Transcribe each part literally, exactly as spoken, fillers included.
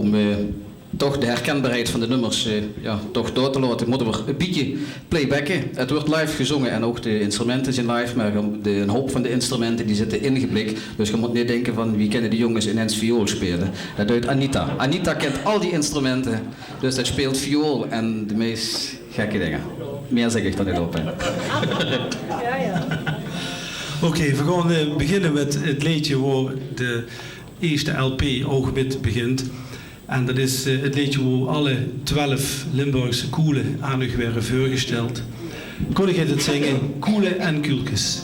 Óm, eh, toch de herkenbaarheid van de nummers, eh, jao, toch door te laote, mótte v'r e bietje playbacke. Het wuuert live gezónge en ouch de instrumente zeen live, mer de, ein houp van de instrumente die zitte ingeblik. Dus geer mót neet dinke van: wie kinne die jónges inens viool speule? Det deit Anita. Anita kint al die instrumente, dus det speelt viool en de meis gekke dinger. Mieë zèk ich d'r neet op, hè. Oké, v'r gaon, eh, beginne mit het leedje wo de ierste L P ouch mit begint. En det is, eh, het leedje wo alle twelf Limburgse koele aan uch waere veurgesteld. Kónne geer het zinge, Koele en Kuulkes?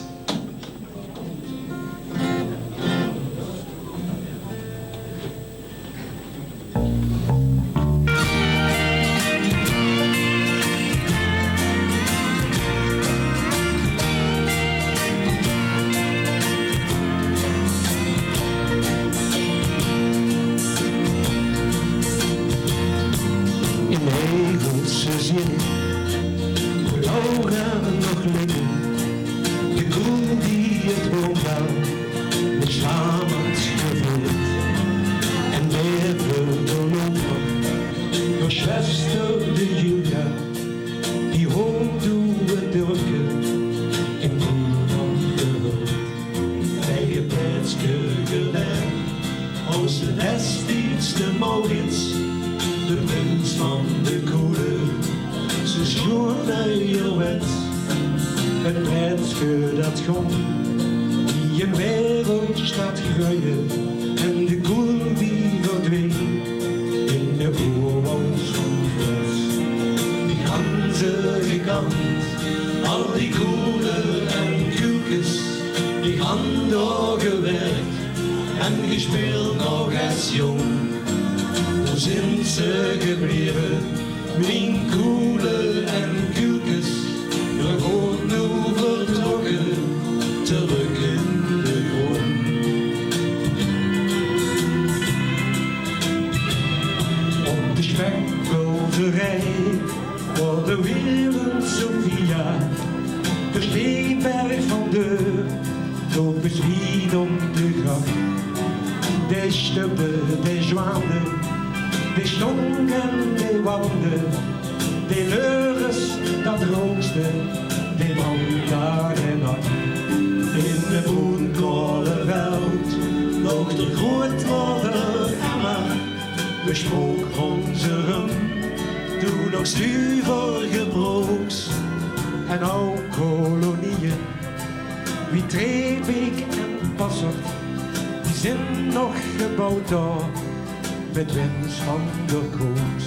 In Hevelse zin, blauw en nog ligke, de koel die het woont wel, de slaap het gevuld. En weer vult de loper, de zwaester, de Julia, die woont doe het dörpke in Koel van de Hult. Bij het Bertske gelaen, aus de destieds de Maurits, de prins van de koele, zoe sjoon nuierwets. Het Bertske dat góng die ein wereldstad greuje en de koel die verdween in de oerwoud van Fles. Die ganse kant, al die koele en kuulkes, die han dao gewirk en gespeeld nog es jóng. Wo zint ze gebleve, mien koele en kuulkes? Veer gaon noe vertrokke, terök in de grónd. Op de spekkelderij, veur de Wereld Sophia, de Steeberg van Deur, doe bis wie op de grach. De stuppe, de zwaande, de stónk en de wande, de leurs, dat rookste, de branddaag en nach. In de boenkolleveld loog de groeatmoder Emma. Besprook ónze rum, doe nog stuver gebrooks. En ouch kolonieë, wie Treebeek en Passert, die zint nog gebouwd dao, mit Wins van der Koot.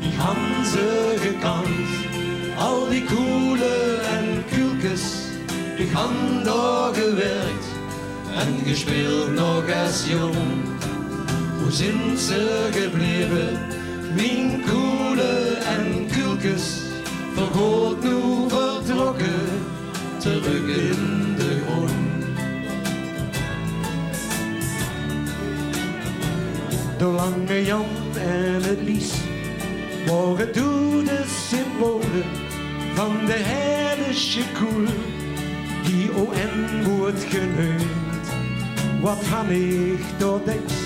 Ich han ze gekand, al die koele en kuulkes, ich han dao gewirk en gespeeld nog es jóng. Wo zint ze gebleve, mien koele en kuulkes? Veer gaon noe vertrokke, terök in de grónd. De Lange Jan en het Lies wore doe de symbole van de Helsje koel, die O N woort geneump. Wat han ich dao dèks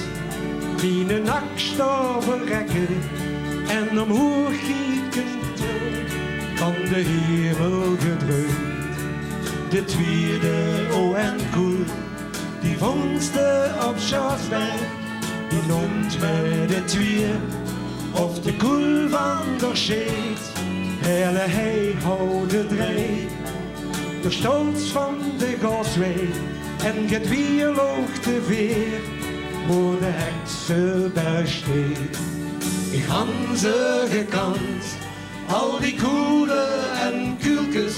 miene nach staon verrekke en ómhoeg kiekend van de hemel gedreump. De twiede O N koel, die vónds te op Sjaasberg, die neump me de twieë, of de koel van der Sjeet, hele hei hou de drei. De stolt van de Gaoswei en get wieloog te veer, wo de Hekseberg steit. Ich han ze gekand, al die koele en kuulkes.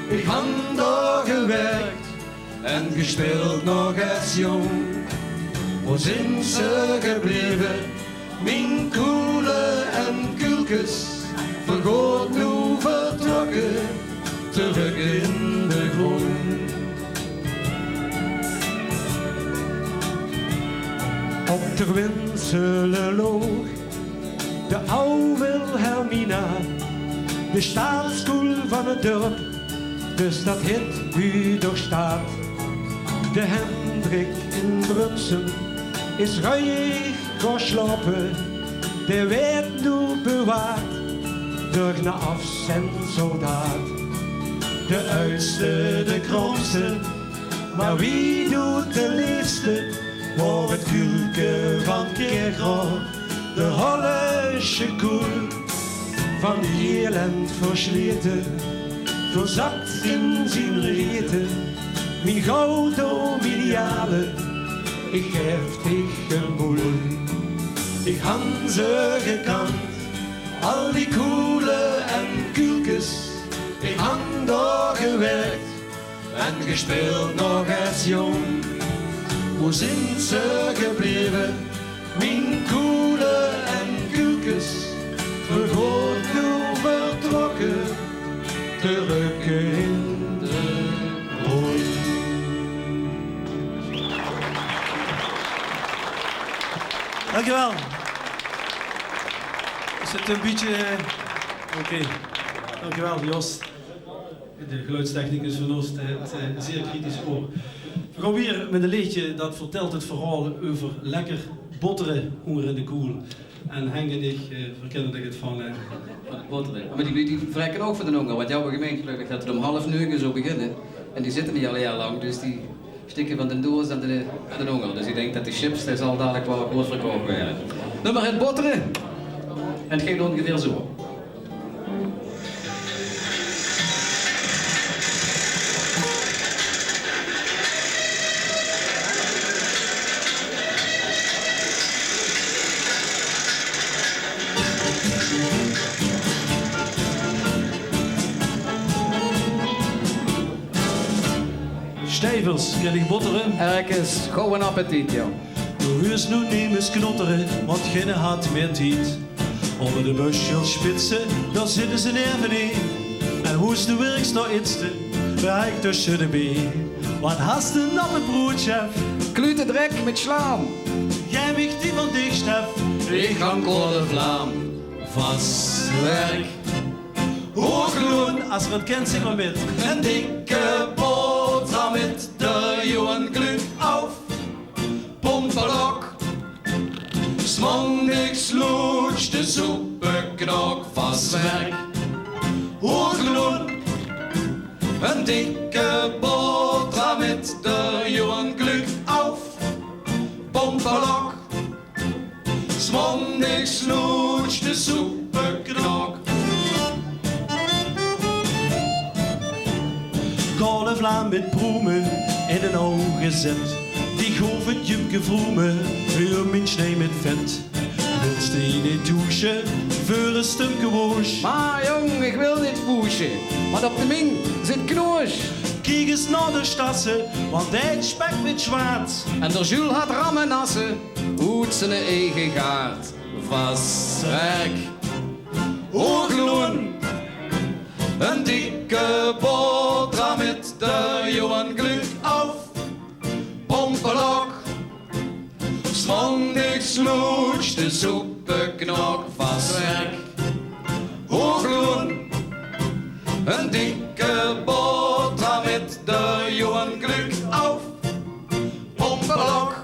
Ich han dao gewirk en gespeeld nog es jóng. Wo zint ze gebleve, mien koele en kuulkes? Veer gaon noe vertrokke, terök in de grónd. Op der Winsele loog de aw Wilhelmina, de staatskoel van het dörp, dus dat hit wie d'r staat. De Hendrik in Brunssum, Is ruieg gaon slaope, dae weurt noe bewaard door 'ne afzendsoldaat. De uilste, de kromste, mer wie doet de leefste, waor 't kuulke van Kirchroa, de Hollendsje koel. Van die ellend versjlete, verzak in zien reete. Mien gouwe dominiale, ich gaef dich 'n boel. Ich han ze gekand, al die koele en kuulkes. Ich han dao gewèrk en gespeeld nog es jóng. Wo zint ze gebleve, mien koele en kuulkes? Vergood noe vertrokke, terök in de hooi. Dankjewel. Is het een beetje, eh, oké. Dankjewel, Jos. De geluidstechnicus van ós, eh, het, eh, zeer kritisch oor. Veer gaon wiejer mit ein leedje dat vertèlt het verhaol euver lekker bottere ónger in de koel. En Henk en ich, eh, veer kinne d'r get van, eh. Van de bottere. Mer die, die verrekke ouch van d'n hónger, want die höbbe gemeindj, geluif ich, dat het óm half neuge zou beginne. En die zitte hie al hiel lang, dus die stikke van de doos aan de, aan d'n hónger. Dus ich dink dat die chips, die zal dalik waal good verkoup waere. Nummer het bottere. En het geit óngeveer zo. Steivels, kin ich bottere? Erkes, gewoon appetiet, jao. Doe huurs noe nemes knottere, want ginne hat mier tied. Ónger de bushel spitse, dao zitte ze neer benee. En woes de wirks nao itste, bereik tösse de bee. Wat has de nappe broed, chef? Klute drek mit slaam. Gaef mich die van dich, Stef. Ich han kole vlaam. Vas werk. Hoog loon. As ge het kint, zing mer mit. Ein dikke boterham mit de Johan Glück auf Pomperlok. 's Maondigs loetsj de soepeknaok, vas werk. Hoog loon. Ein dikke boterham mit de Johan Glück auf Pomperlok. 's Maondigs loetsj de soepeknaok. Kole vlaam mit proeme in d'n ouge zit. Die goof het jupke vroeme, veur mien snij mit vet. Wils te neet douche, veur ein stumke woosj? Mer jóng, ich wil neet woosje, want op de ming zit knoosj. Kiek ens nao de stasse, want dae spek mit zwaard. En d'r Jules hat ramme nasse oet zien eige gaard. Vas werk. Hoog loon. Ein dikke boterham mit de Johan Glück auf Pomperlok. 's Maondigs loetsj de soepeknaok, vas werk. Hoog loon. Ein dikke boterham mit de Johan Glück auf Pomperlok.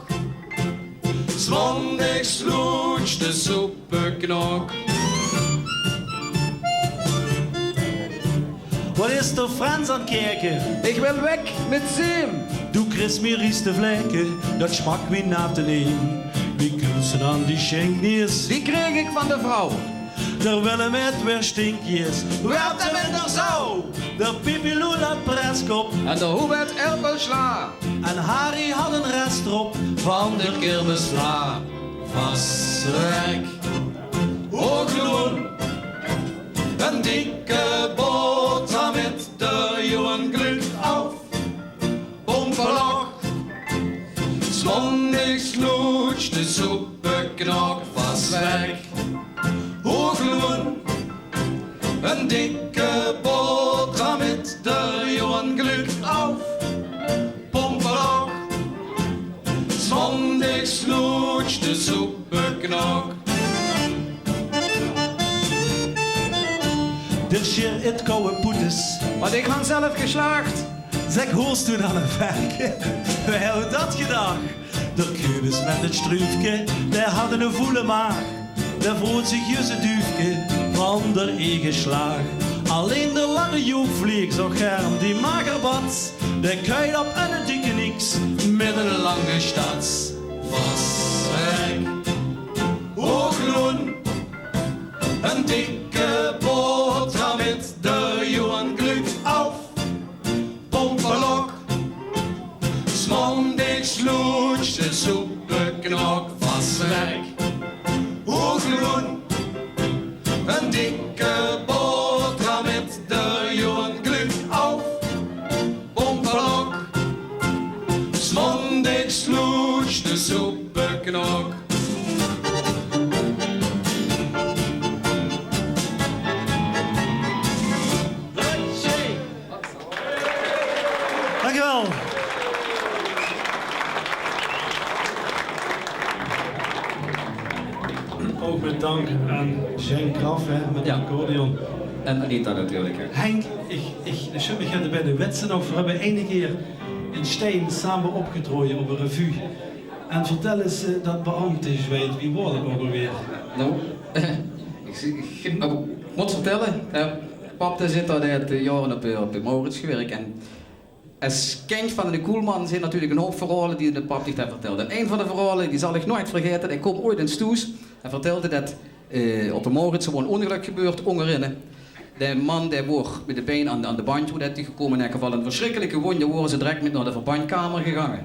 's Maondigs loetsj de soepeknaok. Wat is d'r Frans aan 't kaeke? Ich wil weg mit zeem. Doe kriegs mier rieste vleke, dat smak wie naat te neem. Wie kuns se aan die sjingknies? Die kreeg ich van de vrouw. D'r Willem het weer stinkjes, werd hem in de zaal. D'r Pippi Lou lat Preskop. En d'r Hubert Erpelsla. En Harry hat ein rest drop van de kermisvla. Vas werk. Hoog loon. Ein dikke boterham mit de Johan Glück auf Pomperlok. 's Maondigs loetsj de soepeknaok, vas werk. Hoog loon. Ein dikke boterham mit de Johan Glück auf Pomperlok. 's Maondigs loetsj de soepeknaok. D'r Sjir het kouwe poetes, want ich han zelf geslaag. Zèk, hoors doe dan ein verke? Wae haw dat gedach? D'r kubus mit 't struufke, dae had 'n voele maag. Dae voot zich jus 't duufke van d'r eige slaag. Allein d'r lange joefvlieg zoog germ die mager bats. Dae kuit op 'n dikke niks mit 'n lange stats. Vasrek, hoog loon, 'n dikke boterham mit d'r Johan Glück auf. Pompelok, 's maondigs loets de soepeknok. Vasrek, hoog loon, 'n dikke boterham mit d'r Johan Glück auf. Pompelok, 's maondigs loets de soepeknok. Dank u wel. Ook met dank aan Henk Kraf, hè, met de accordeon. En Anita natuurlijk, hè. Henk, ich, ich, ich zit mich de wetse nog, we höbbe eine kier in Stein same opgetroje op ein revue. En vertel ens, eh, dat beambtezweet, wie woor dat ook alweer? Nou, ich, ich, ich mót vertelle, eh, pap, dae zit dao, dae haet, eh, jaore op, eh, op de Maurits gewirk. En es kindj van de Koelman zeen natuurlik ein houp verhaole die de pap dich dae vertèlde. En ein van de verhaole, die zal ich noeit vergaete, dae koom oeit ens thoes en vertèlde dat, eh, op de Maurits woor ein óngelök gebeurd, óngerinne. De man, dae woor mit de bein aan de, aan de bandj, woor dat gekómme, in eder geval ein versjrikkelike wónj. Dao wore ze direk mit nao de verbandjkamer gegange.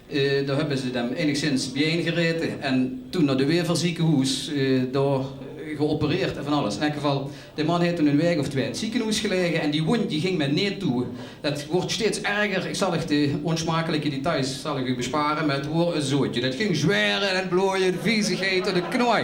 Eh, dao höbbe ze 'm einigszins biejein gerete en toen nao de Wever ziekenhoes, eh, dao, eh, geopereerd en van alles. In eder geval, de man haet toen ein waek of twieë in 't ziekenhoes gelaege en die wónj die ging mer neet toe. Dat woort steeds erger. Ich zal uch de ónsmakelike details zal ich uch bespare, mer 't woor ein zootje. Dat ging zwaere en blooje, viezigheid en de knoei.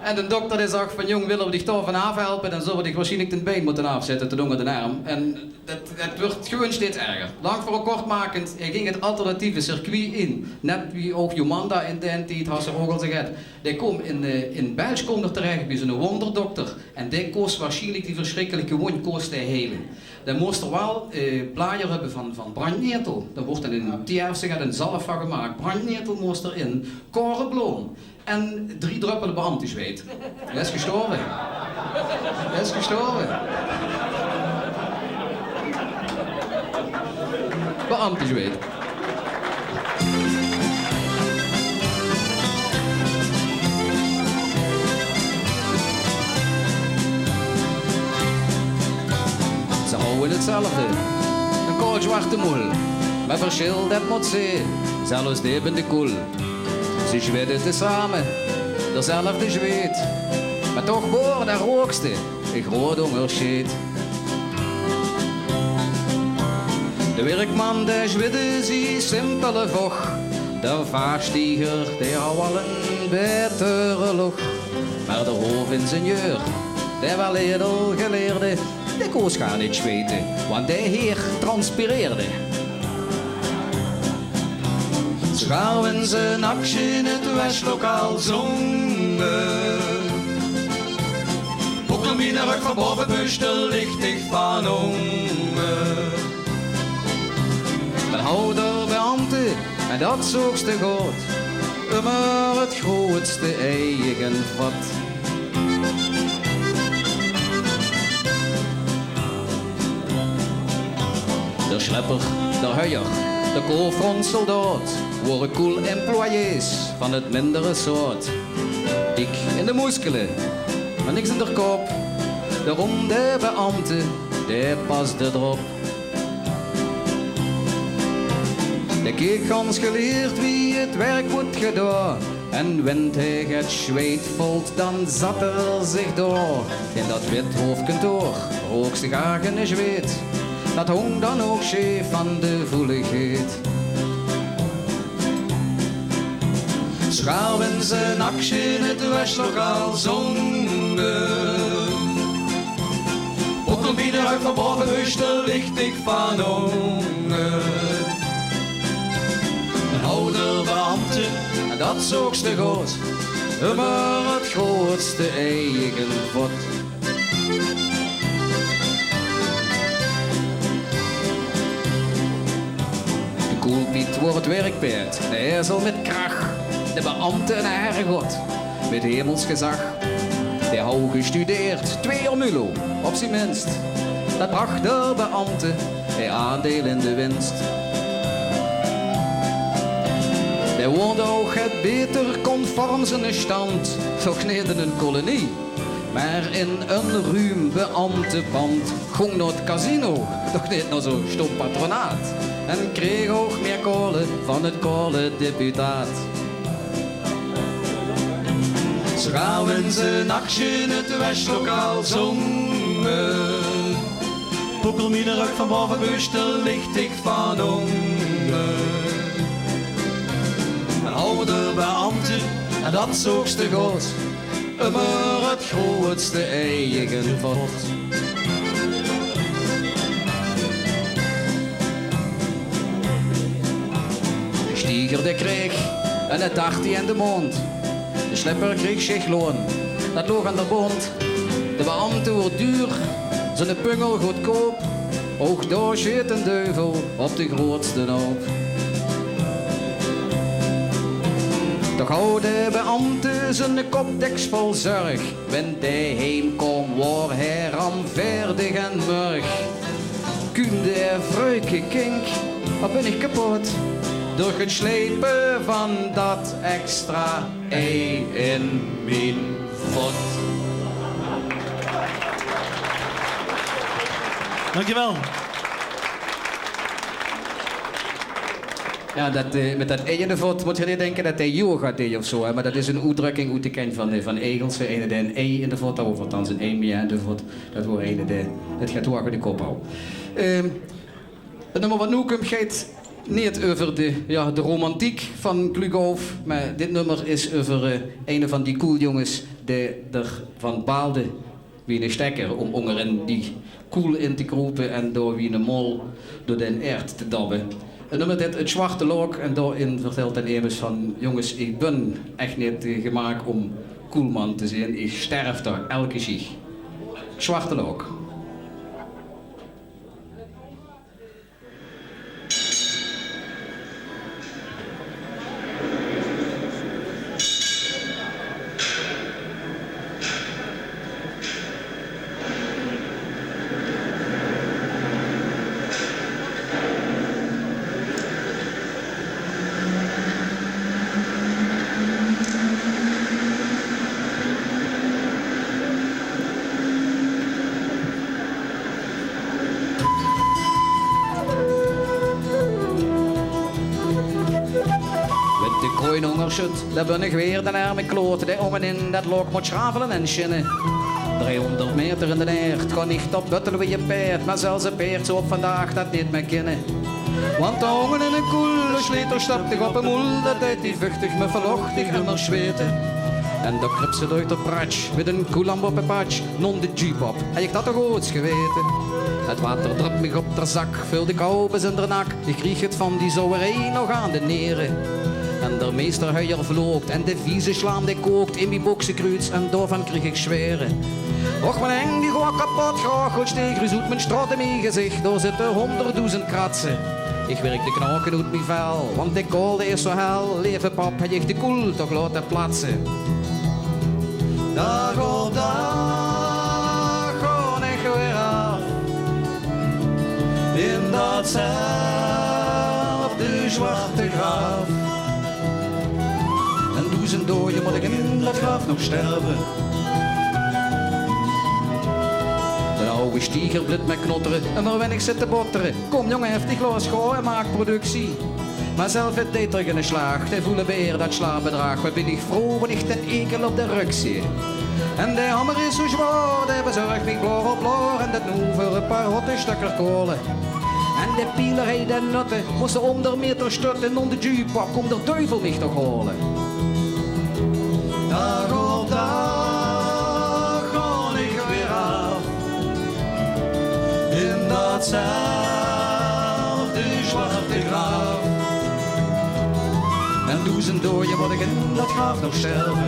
En de dokter dae zag van: "Jóng, wille we dich dao vanaaf helpe, dan zulle we dich waarsjienlik de bein mótte aafzètte tot ónger de erm." En dat, dat woort gewoon steeds erger. Lang verhaol kort makend, hae ging 't alternatieve circuit in. Net wie ouch Jomanda in daen tied, has se ouch al gezag. Dae koom in, eh, in Belsj koom d'r terech bie zoe'ne wónderdokter. En dae kós waarsjienlik die versjrikkelike wónj kós dae heile. Dan mós d'r waal, eh, blajer höbbe van, van brandjnetel. Dao woort dan in Tierf, zag 'r, ein zalf van gemaak. Brandjnetel mós d'r in. Korenbloom. En drie dröppele beambtezweet. Hae is gestorve. Hae is gestorve. Beambtezweet. Ze hawwe 'tzelfde, ein koolzwarte moel. Mer versjil, dat mót zeen, zelfs dae bende koel. Ze zwidde tesame dezelfde zweet, mer toch woor dao rookste ein groot óngersjeet. De wirkman, dae zwidde zie simpele voch, de vaagstieger, dae haw al ein baetere loch. Mer de hoofingenieur, dae waal edelgeleerde, dae kós gaar neet zweete, want dae heer transpireerde. Zoegaar wen ze ein actie in 't weslokaal zónge, bokkel mien rök van bove, bös te lichtig van ónge. Dan haw d'r beambte, en dat zoogs te good, ummer 't groetste ei in vat. D'r slepper, d'r huier, d'r koffronsoldaot wore koel employés van 't mindere soort. Dik in de moeskele, mer niks in d'r kop. Daorum de beambte, dae pasde d'rop. Dae kreeg gans geleerd wie 't werk woort gedoa. En wen hae 't zweet volt, dan zat d'r zich door. In dat wit hoofkantoor rook ze gaar geine zweet. Dat hóng dan ouch sjeef van de voeligheid. Zoegaar wen ze ein actie in 't weslokaal zónge, bokkel mien rök van bove, bös te lichtig van ónge. Ein houder beambte, en dat zoogs te good, ummer 't groetste ei in vat. De Piet woort werkpaerd, de ezel mit krach, de beambte en herregod mit hemels gezag. Dae hou gestudeerd, twee jaor mulo, op zien minst. Dat brach de beambte 'n aandeel in de winst. Dae woonde ouch get beter conform ziene stand, toch neet in 'n kolonie, mer in 'n ruum beambtepand. Góng nao 't casino, toch neet nao zo'n stom patronaat. En kreeg ouch mieë kaole van 't kaole deputaat. Ze gaven zien aksie in 't westlokaal zongen. Pokkel mien rök van bove, buste lichtig van ónger. En hou de beambte, en dat zoogste good, ummer 't grootste ei in vot. De stieger dae kreeg 'n dartie in de mónd. De slipper kreeg zich loon. Dat loog aan de bónd. De beambte woort duur, ziene pungel goodkoop. Ouch dao sjeet d'n duvel op de grootste hoop. Toch hou de beambte ziene kop dèks vol zörg. Wen dae heimkaom, woor hae rampvaerdig en mörg. Kunde, vruike, kink, wat bin ich kepot door 't slepe van dat extra ei in mien vot. Dankjewel. Jao, dat, eh, mit dat ei in de vot mót geer neet dinke dat hae yoga deej of zo, hè, mer dat is 'n oetdrökking oet de kènt van, eh, van Egelse. Eine dae 'n ei in de vot haw, of althans 'n ei mieë in de vot. Dat woor eine dae 't get hoeag de kop haw. Ehm, 't nummer wat noe kump geit neet euver de, jao, de romantiek van Glückauf, mer dit nummer is euver, eh, eine van die cool jónges dae d'r van baalde wie 'ne stekker, óm ónger in die koel in te kroepe en dao wie 'ne mol door d'n aerd te dabbe. 't Nummer deit 't Zwarte Laok en dao-in vertèlt d'n emes van: jónges, ich bön ech neet, eh, gemaak óm koelman te zeen. Ich sterf dao elke zieg. 't Zwarte Laok. Mit de koein ónger sjöt, dao bön ich weer, d'n erme kloot, dae óngenin dat laok mót sjravele en sjinne. Driehóngerd meter in d'n aerd kós ich dao buttele wie e paerd, mer zelfs e paerd zou op vandaag dat neet mieë kinne. Want dao óngenin de koel, dao sjleet d'r staptig op de moel, dat deit die vuchtig, muffelochtig ummer zwete. En dao krup ze door d'r pratsj, mit 'n koelamp op de patsj, nón de jeep op. Haw ich dat toch good gewete? 't Water dröp mich op d'r zak, veul de kou bis in d'r nak. Ich krieg 't van die zouwerij nog aan de nere. En d'r meester huier vlookt en de vieze slaam dae kookt in mie boksekruuts en daovan krieg ich zwere. Och, mien heng die gaon kepot, graog, ich steek rus oet mien sjtraot in mien gezich, dao zitte hóngerdoezend kratse. Ich wirk de knaoke oet mien vel, want de koel dae is zo hel. Leve pap, haw ich de koel toch laote platse. Daag op daag gaon ich weer aaf in datzelfde zwarte graaf. En doezend doeje mót ich in dat graaf nog sterve. D'n aw stieger blief mer knottere, ummer wen ich zit te bottere. Kom, jónge, hef dich los, gaon en maak productie. Mer zelf deit 'r geine sjlaag, de voele beer dat sjlape draag. Wat bin ich vroo, wen ich d'n ekel op de rök zeen. En de hamer is zo zwaor, dae bezörg mich blaor op blaor. En dat noe veur e paar hotte stökker kole. En de pieler, hae, de notte, mós se óm d'r meter sjtötte, nón de jeep pak, kóm d'r duvel mich toch hole. Daag op daag gaon ich weer aaf in datzelfde zwarte graaf. En doezend doeje mót ich in dat graaf nog sterve.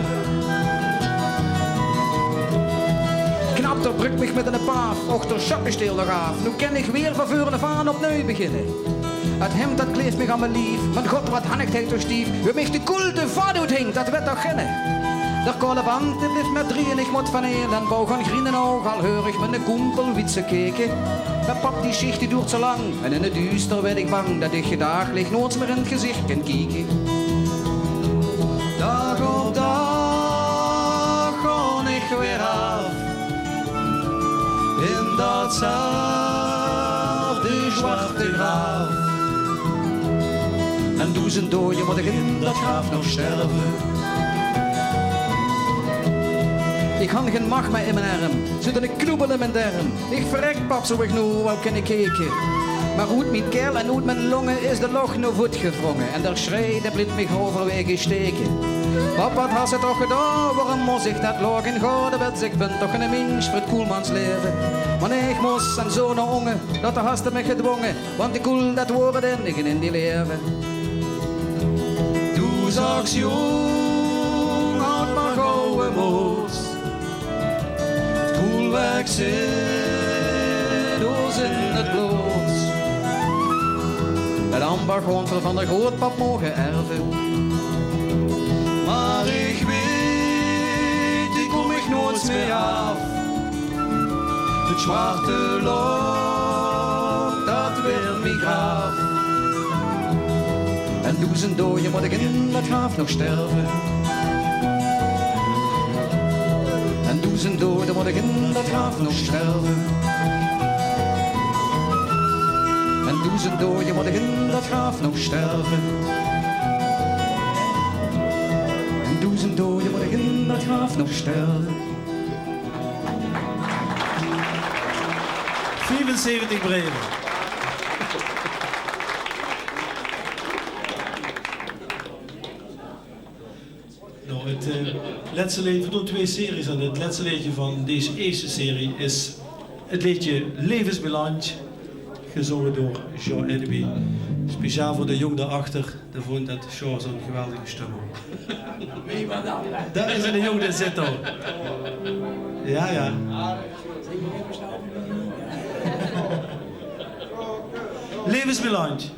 Knap, d'r bruk mich mit 'ne paaf, och, d'r sjappe steel nog aaf. Noe kin ich weer van veure aaf aan opnui beginne. 't Hemd, dat kleef mich aan mien lief, mien god, wat han ich 't toch stief. Wie mich de koel de vaat oet hing, dat wet toch ginne. D'r kaole band, dae blief mit drieë en ich mót van ein en bouw gaon griene ouch, al heur ich miene koempel wietse keke. Mer pap, die sjicht, die doert zo lang en in 't duuster wet ich bang dat ich 't daaglich noeits mier in 't gezich kin kieke. Daag op daag gaon ich weer aaf in datzelfde zwarte graaf. En doezend doeje mót ich in dat graaf nog sterve. Ich han gen mach mieë in mien erm, zit 'ne knoebel in mien derm. Ich verrek, pap, zou ich noe waal kinne kieke. Mer oet mien kael en oet mien longe is de loch noe voet gewronge. En d'r sjrei, dae blief mich halverwaege steke. Pap, wat has se toch gedaon? Waorum mós ich dat laoge gaon? Wet, ich bin toch geine mins veur 't koelmansleve. Mer nae, ich mós, en zo nao ónge, dat has se mich gedwónge. Want de koel, dat waor 't einige in die laeve. Doe zags jónk oud, mer gouwe moos. Koelwerk zit ós in 't blood. 't Ambach gaon v'r van d'r grootpap moge erve. Mer ich weit, die kóm ich noeits mieë aaf. 't Zwarte loch, dat weurt mien graaf. En doezend doeje mót ich in dat graaf nog sterve. En doezend doeje mót ich in dat graaf nog sterve. En doezend doeje mót ich in dat graaf nog sterve. En doezend doeje mót ich in dat graaf nog sterve. Viefenzeventig breve. Noe, 't, eh, lètste leedje, v'r doon twee series en 't lètste leedje van dees ierste serie is 't leedje Leef is mien landj, gezónge door Jean Edeby. Speciaal veur de jóng dao achter. Dae vónj dat Sjaar zoe'n geweldige sjtum haw. Dat is 'ne jóng dae zit dao. Jao, jao. Leef is mien landj.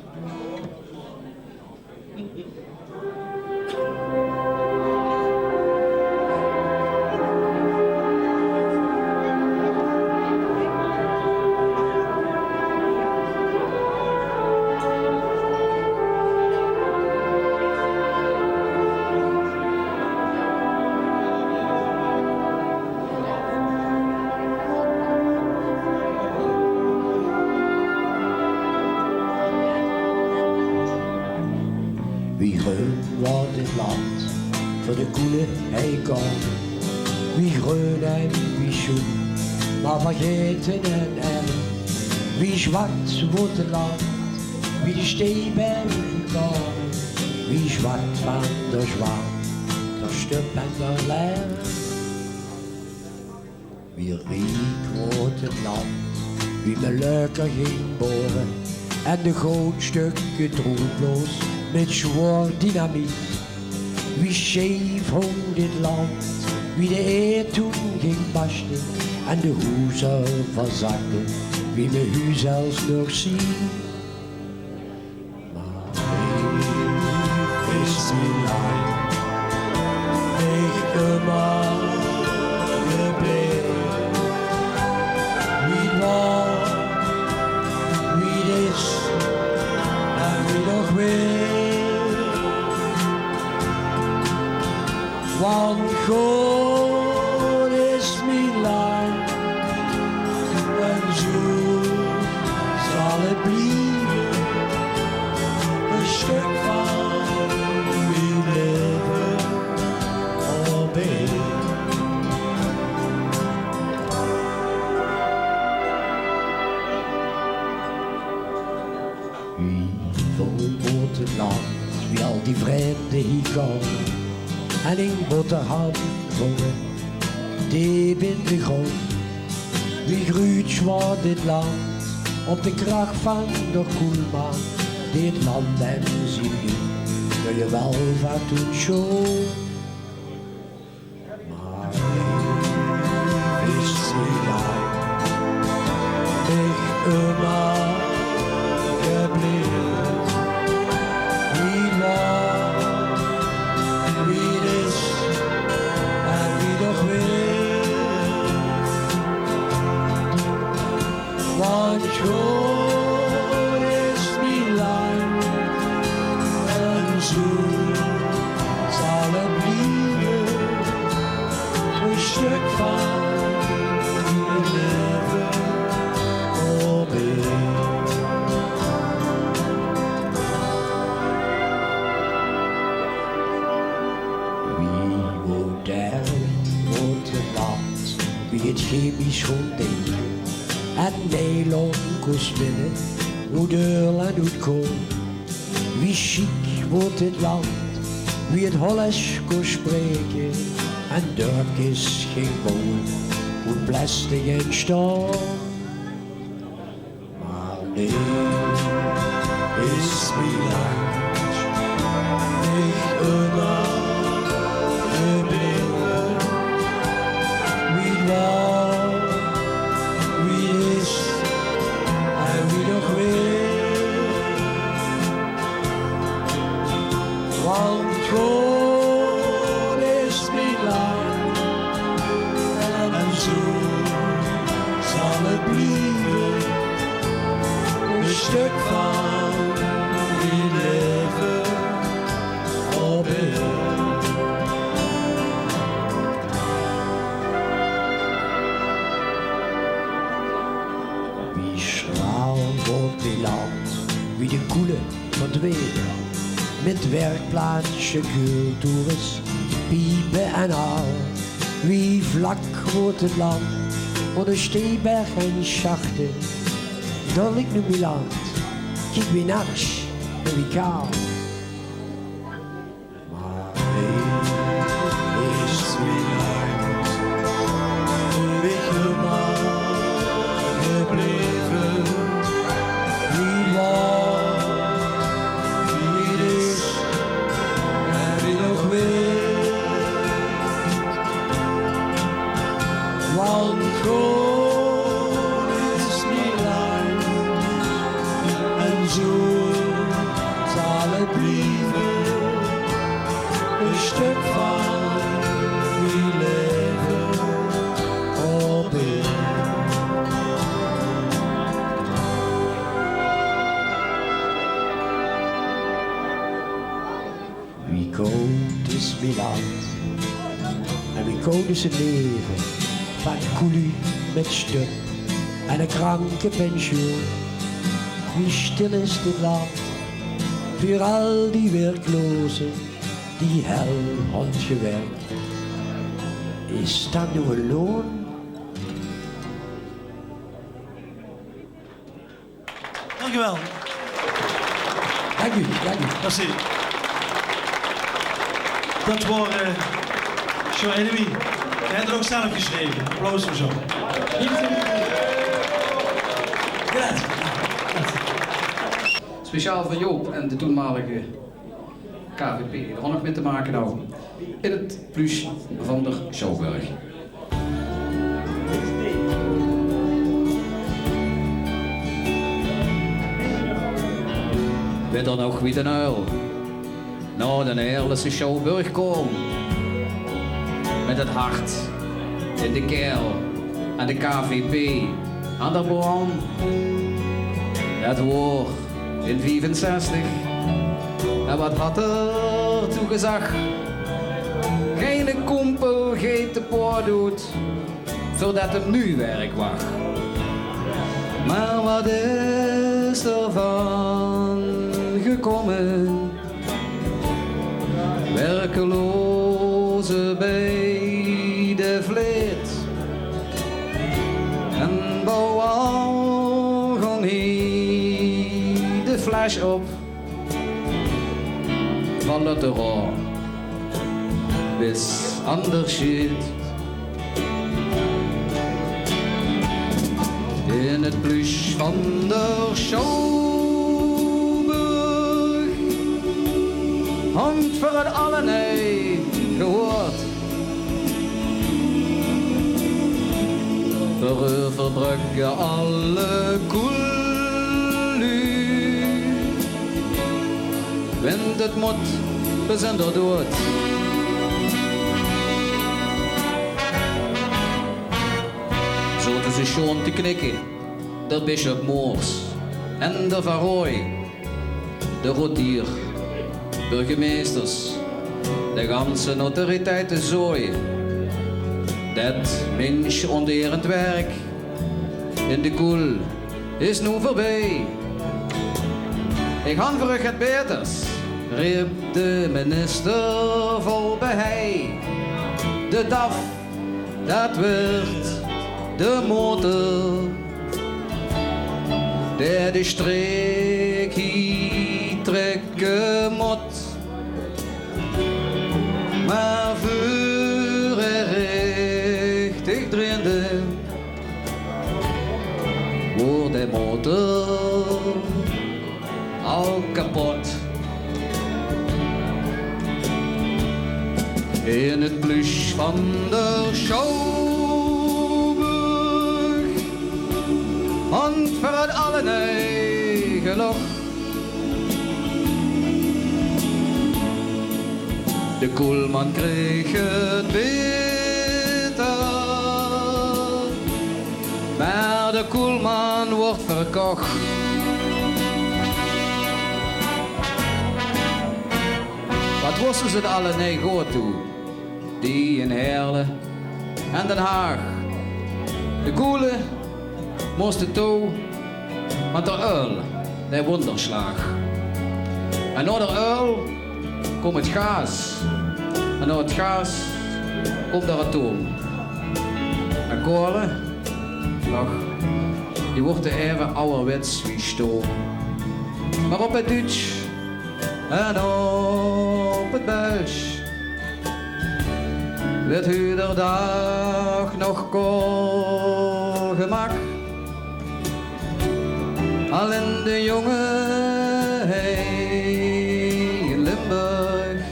Wie greun waor dit landj veur de koele heikouw. Wie greun en wie sjoen, mer vergaete en erm. Wie zwart woort 't landj, wie de sjtee bie de kouw. Wie zwart van d'r zwart, d'r sjtup en d'r lerm. Wie riek woort 't landj, wie me leuker góng bore. En de goudsjtökker droeg bloos mit zwaor dynamiet. Wie sjeef hóng dit landj, wie de eer toen góng barsjte. En de hoezer verzakte, wie me hu zelfs nog ziet. Mer leef is mien landj, ich ummer gebleve. Wie 't waor, wie 't is en wie 't nog weurt. Want good is mien landj en zoe zal 't blieve. E sjtök van mien laeve op ein. Wie vol woort 't landj, wie al die vrende hie koume en ein boterham vónge deep in de gróndj. Wie gruuts waor dit landj op de krach van d'r koelman, dee 't landj en zien luuj door de welvaart toen sjoon. Mer leef is mien landj, ich ummer gebleve. Wie 't chemisch goon deje en nylon kós spinne, wie deurlen oet kool. Wie sjiek woort dit land, wie 't Hollends kós spreke en dörpkes ging bouwe oet plastic en staol. Mer noe is mien land mich ummer gebleve. Wie 't waor, wie 't is en wie 't nog weurt. Want goon is mien land en zoe zal 't blieve. E stök van mien laeve op eer. Wie schraal woort mien land, wie de koele verdwene. Mit werkplaatsje, cultures, piepe en haal. Wie vlak woort 't land, ónger steeberg en sjachte. Dao ligk noe mien land, kiek wie nats en wie kaal. Mer hie is mien land, mich ummer gebleve. Wie 't waor, wie 't is en wie 't nog weurt. Want goon is mien land en zoe zal 't blieve. E stök van mien laeve op eer. Wie koud is mien land en wie koud is 't laeve van koelie mit stub en e krankepensioen. Wie stil is dit land veur al die werkloze die hel höbbe gewirk. Is dat noe e loon? Dank u wel. Dank u, dank u. Merci. Dat waor, eh, Sjoerd Enemy. Hae haet 't ouch zelf gesjreve. Applaus veur Sjoerd. Grazie. Speciaal veur Joop en de toenmalige K V P, die d'r ouch nog mit te make hawwe, in 't pluche van d'r Sjouwburg. Wit d'r nog wie d'n uil nao d'n Heerlese Sjouwburg kaom, mit 't hart in de kael en de K V P aan d'r boam. Dat waor in viefenzestig. En wat had 'r toen gezag? Geine kompel geet de poort oet veurdat 'm nuuj werk wach. Mer wat is d'r van gekómme? Werkeloze bie de vleet. En boe-waal góng hie de fles op. Van Lotto wis anger sjeet. In 't pluche van d'r Sjouwburg hóng veur 't alle nuuj gehoord. Veur Euverbrugge alle koel luuj. Wint 't mót, veer zint d'r doead. Zote ze sjoon te knikke, d'r bisjop Moors en d'r Van Rooij, de rotier, burgemeesters, de ganse autoriteitezooi. Det minsj-ónterend werk in de koel is noe veurbie. Ich han veur uch get baeters, reep de minister vol behei. De daf, det wuuert De motor, dae de streek hie trekke mót. Mer veur hae richtig dreinde, woort de motor al kepot. In 't pluusj van d'r Sjouwburg, hantj veur 't alle neige loch. De koelman kreeg 't beter, mer de koelman woort verkoch. Wat woste ze d'r alle neige good toe, die in Heerle en Den Haag. De koele moste toe, want d'r uil, dae won d'r slaag. En nao d'r uil koom 't gaas. En nao 't gaas koom d'r atoom. En koele, ach, die woorte eve awwerwets wie stoom. Mer op 't Duutsj en op 't Belsj weurt huuj d'r daag nog kool gemaak. Allein de jónge hie in Limburg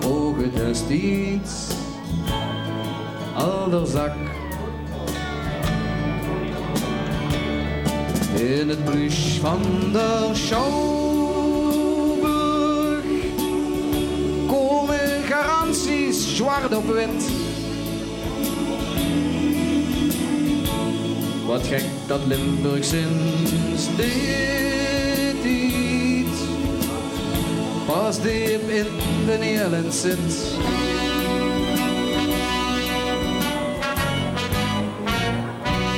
kroge destieds al d'r zak. In 't pluusj van d'r Sjouwburg kome garanties zwart op wit. Wat gek dat Limburg sinds dae tied pas deep in de Neerland zit.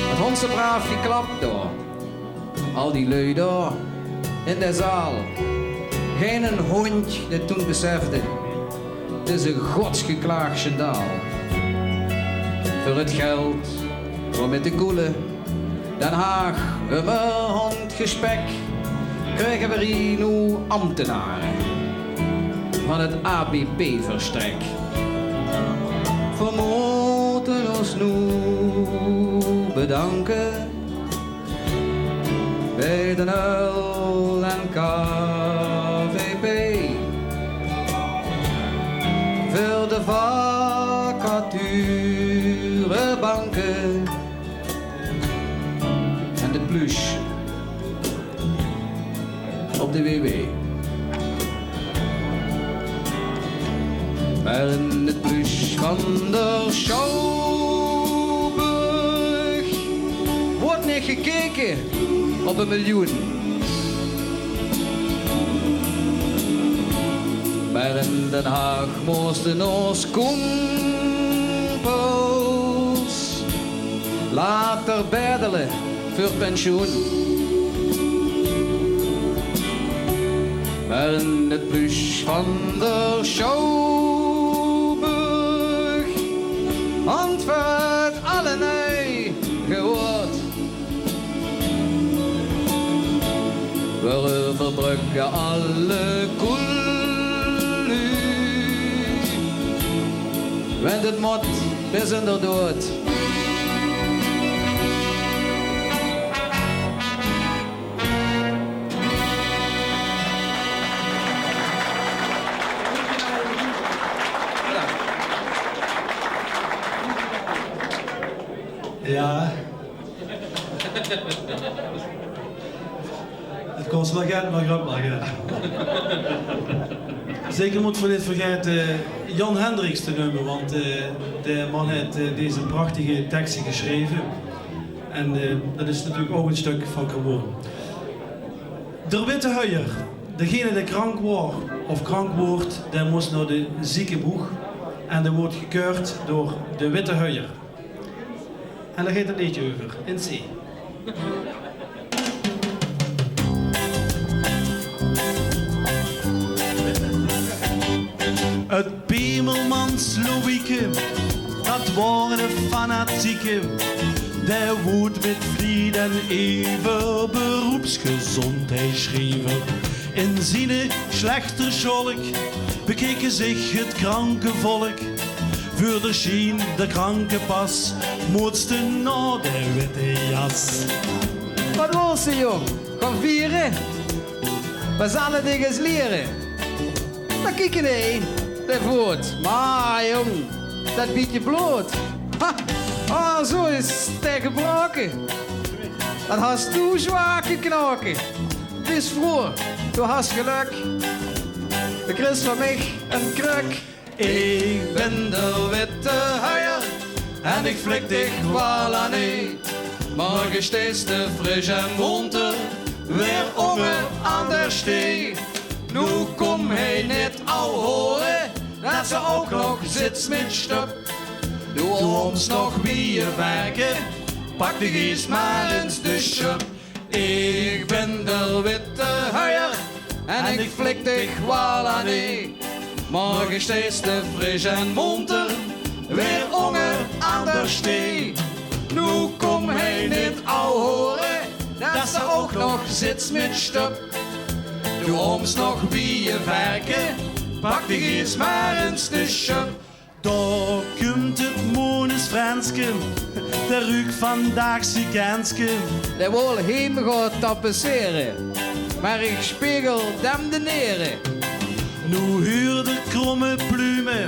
't Hondse braaf geklap door al die lui door in de zaal. Geine hondj dae toen besefde: 't is e godsgeklaag sjandaal. Veur 't geld woor mit de koele Den Haag ummer hondj gespek, krege v'r hie noe ambtenare van 't A B P verstrek. V'r mótte ós noe bedanke bie Den Uil en K V P veur de vacaturebanke en de pluusj op de W W. Mer in 't pluusj van d'r Sjouwburg woort neet gekeke op e miljoen. Mer in Den Haag móste ós kómpels later beddele veur pensioen. Mer in 't pluusj van d'r Sjouwburg hantj v'r 't alle neige good. V'r euverbrugke alle koel luuj, went 't mót bis in d'r doead. Jao. 't Kos waal geld, mer grup mer geld. Zeker mót v'r neet vergaete Jan Hendriks te neume, want, eh, de man haet, eh, deze prachtige tekste gesjreve. En, eh, dat is natuurlik ouch e stök van kawoen. D'r witte huier, degene dae krank waor of krank woort, dae mós nao de ziekeboeg en dae woort gekeurd door de witte huier. En dao geit 't leedje euver, in C. 't Bemelmans Louieke, Dat waor 'ne fanatieke, dae wood mit vlie den ever beroepsgezondheid sjrieve. In ziene sjlechter sjolk bekeke zich 't kranke volk. Veur de sjien, de kranke pas, moots te nao de witte jas. Wat wils te, jóng? Gaon viere? Veer zalle dich ins liere. Dan kiek ins, de voot. Mer jóng, dat bietje blood. Ha! Ah, zoe is 't gebraoke. Dat has doe zwaor geknaoke. Wees vroe, doe has gelök. De kriegs van mich 'n krök. Ich bin d'r witte huier en ich flik dich waal aan neet. Morge steis te fris en monter weer ónger aan der stee. Noe kóm hie neet al hore dat se ouch nog zits mit stöp. Doe óms nog wie e verke, pak dich iers mer ins de sjöp. Ich bin d'r witte huier en ich flik dich waal aan neet. Morge steis te fris en monter weer ónger aan der stee. Noe kóm hie neet al hore dat se ouch nog zits mit stöp. Doe óms nog wie e verke, pak dich iers mer ins de sjöp. Dao kump 't Mones Frenske, dae ruuk vandaag zikenske. Dae wol heem gaon tapessere, mer ich spegel dem de nere. Noe huur de kromme plume,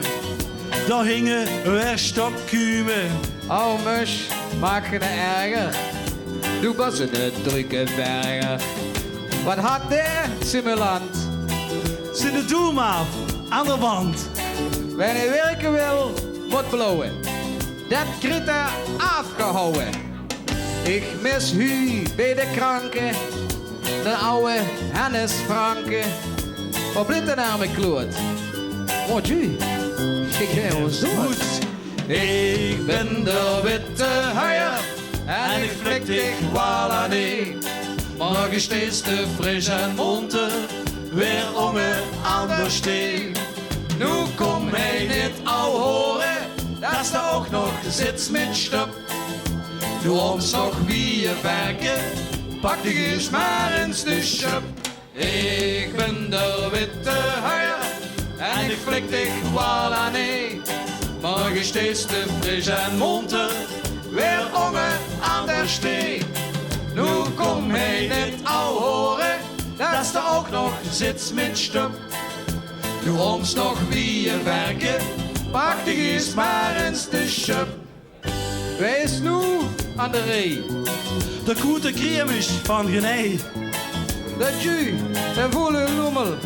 dao hinge weer stokkume. Au, Mös, maak geine erger, doe bös 'ne drukke verger. Wat hat dae simulant? Zien doem aaf aan de wand. Wen hae wirke wil, mót blauwe. Det kriet hae aafgehouwe. Ich mis hie bie de kranke, de aw Hennes Franke. Op litten arme kloot. Wat ju? Ich gaon zo. Ich bin d'r witte huier en ich flik dich waal aan neet. Morge steis te fris en monter weer ónger aan der stee. Noe kóm hie neet al hore dat se ouch nog zits mit stöp. Doe óms nog wie e verke, pak dich iers mer ins de sjöp. Ich bin d'r witte huier en ich flik dich waal aan neet. Morge steis te fris en monter weer ónger aan der stee. Noe kóm hie neet al hore dat se ouch nog zits mit stöp. Doe óms nog wie e verke, pak dich iers mer ins de sjöp. Wae is noe aan de rei? De koete kriemes van Genei. Det ju, en volle lommel,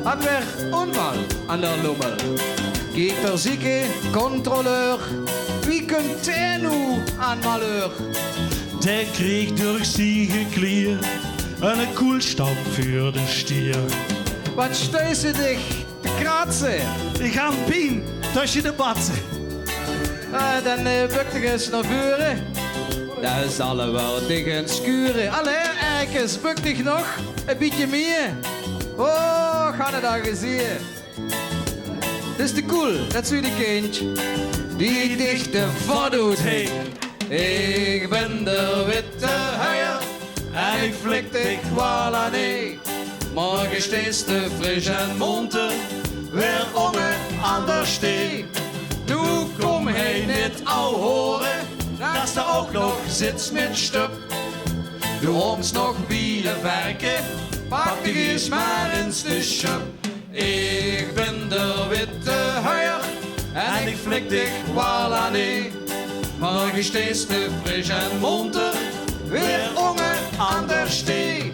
hat weer ónval aan der lommel. Kiek d'r zieke controleur, wie kump dae noe aan malheur? Dae kreeg durch zie geklier 'ne koelstap veur de stier. Wat steis se dich te kratse? Ich han pien tösje de batse. Eh, dan, eh, bök dich ins nao veure. Dao zalle weer dich ins kure. Allee, Erkes, bök dich nog e bietje mieë. Oh, han 't al gezieë. 't Is te koel, det zuut e kindj. Die dich de vot oet hing. Ich bin d'r witte huier en ich flik dich waal aan neet. Morge steis te fris en monter weer ónger aan der stee. Noe kóm hie neet al hore dat se ouch nog zits mit stöp. Doe óms nog wie e verke, pak dich iers mer ins de sjöp. Ich bin d'r witte huier en ich flik dich waal aan neet. Morge steis te fris en monter weer ónger aan der stee.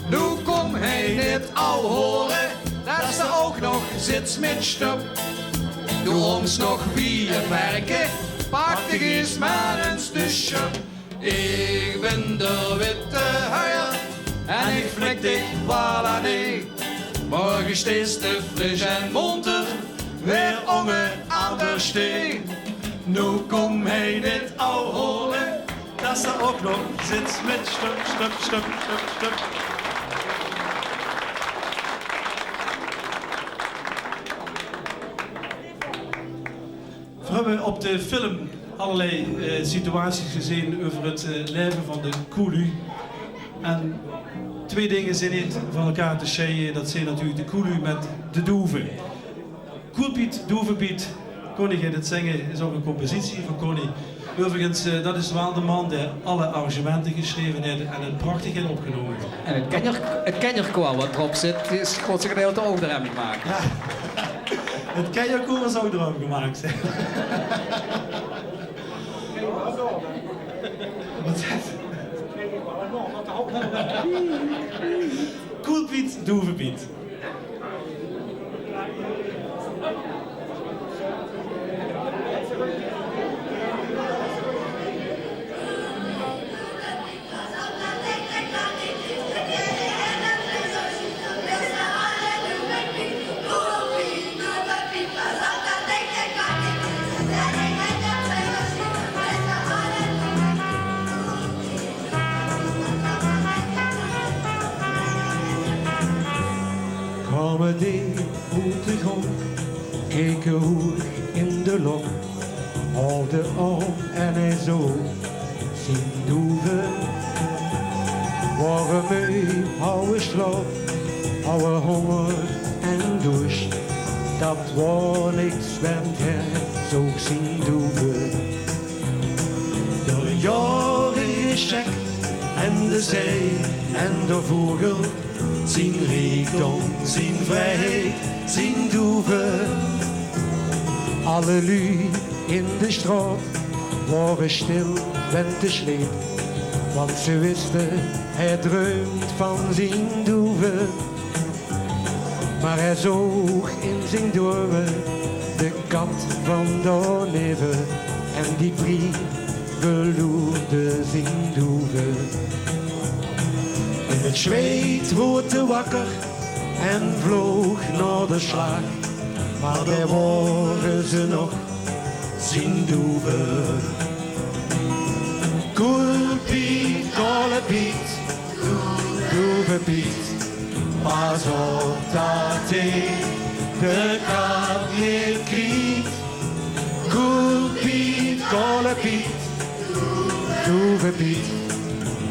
Noe kóm hie neet al hore dat se ouch nog zits mit stöp. Doe óms nog wie e verke, pak dich iers mer ins de sjöp. Ich bin d'r witte huier en ich flik dich waal aan neet. Morge steis te fris en monter weer ónger aan der stee. Noe kóm hie neet al hore dat se ouch nog zits mit stöp, stöp, stöp, stöp, stöp. We höbbe op de film allerlei eh, situaties gezeen euver het eh, laeve van de koelu. En twee dinger zien neet van elkaar te sjeie. Dat zien natuurlik de koelu mit de doeve. Koelpiet, Doevepiet, Connie geit het zinge, is ouch ein compositie van Connie. Euverigens, eh, dat is waal de man dae alle arrangemente gesjreve haet en het prachtig haet opgenome. En het kenjer-, het kenjerkoor wat d'rop zit, is grootste gedeelte ouch door häöm gemaak. Jao. Het kenjerkoor is ouch door häöm gemaak, zeg. Wat is het? Koelpiet, Doevepiet. Kaome die oet de grónd, keke hoeg in de lóch, haalde aom en hae zoog zien doeve. Waore mui, houwe sjlaop, houwe hónger en doesj, dat waor niks, want hae zoog zien doeve. Door jaore gesjek en de zee en de vogel, zien riekdom, zien vrijheid, zien doeve. Alle luuj in de sjtraot waore sjtil, went te sjleep, want ze wiste, hae druimp van zien doeve. Maar hae zoog in zien droeme de kat van dao neve en die prieve loerde zien doeve. In het sjweet woort 'r wakker en vloog nao de sjlaag, maar dao waore ze nog, zien doeve. Koelpiet, Kaolepiet, Doevepiet, pas op dat hae de kat neet kriet. Koelpiet, Kaolepiet, Doevepiet,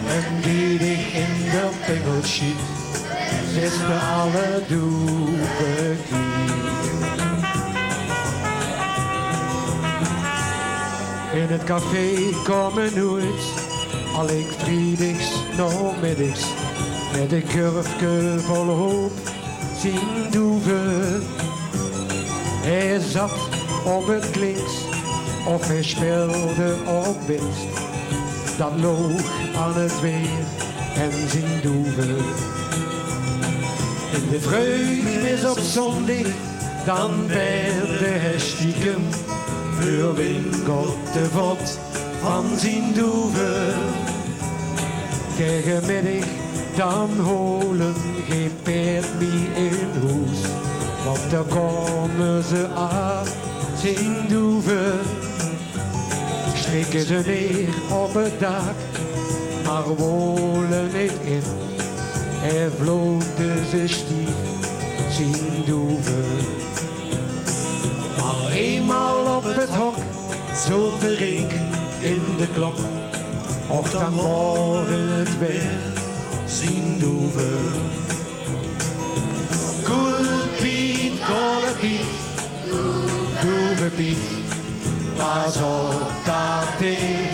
en die dich in de pingel sjiet, is veur alle doeve kwiet. In het café kaome noeit, allein vriedigs naomiddigs, mit e kurfke vol hoop zien doeve. Hae zat op het klinks of hae sjpeelde op binst, dat loog aan het weer en zien doeve. In de vreugmis op zóndig, dan baerde hae sjtiekem veur wingott de vot van zien doeve. Taege middig dan hole hae paerd mie in hoes, want dao kaome ze aan, zien doeve. Sjtreke ze neer op het daak, maar wole neet in, hae vloogde ze sjtief, zien doeve. Maar einmaol op het hok, zoot de rink in de klok, och, dan waor het weer zien doeve. Koelpiet, Kaolepiet, Doevepiet, pas op dat hae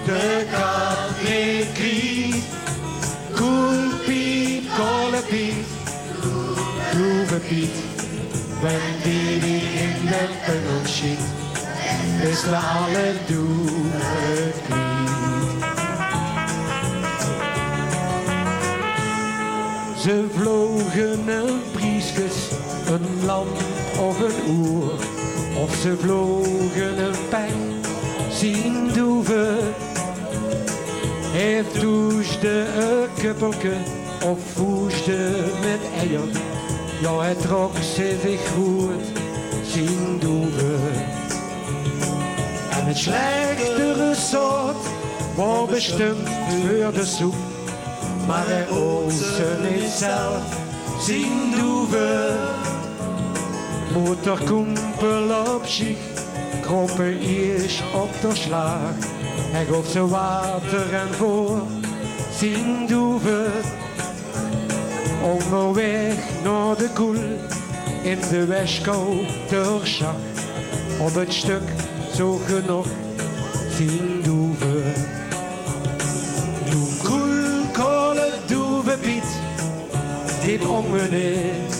de kat neet kriet. Koelpiet, Kaolepiet, Doevepiet, went die dich in de pingel sjiet, is veur alle doeve kwiet. Ze vloge um prieskes, ein lamp of ein oer, of ze vloge um pek, zien doeve. Hae doesjde e kuppelke of voesjde mit eier, jao, hae trok ze zich groet, zien doeve. En het sjlechtere zout waor besjtump veur de soep, maar hae oot ze neet zelf, zien doeve. Moot d'r koempel op sjich Krope iers op d'r slaag, hae goof ze water en veur zien doeve. Óngerwaeg nao de koel in de wesjkou d'r sjacht, op 't stök zoog 'r nog zien doeve. Doe koel, kole doeve Piet, dit óngerwaeg,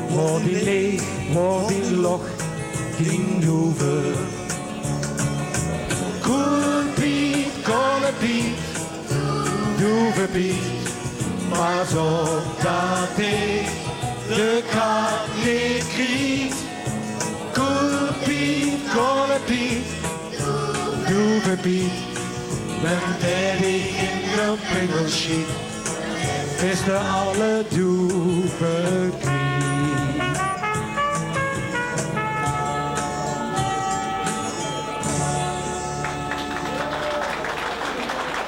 woor dien leech, woor dien lóch, dien doeve. Koel Piet, kole Piet, doeve Piet, pas op dat ich de kat neet kriet. Koel Piet, kole Piet, doeve Piet, wen dae dich in de pingel sjiet, bis te alle doeve kwiet.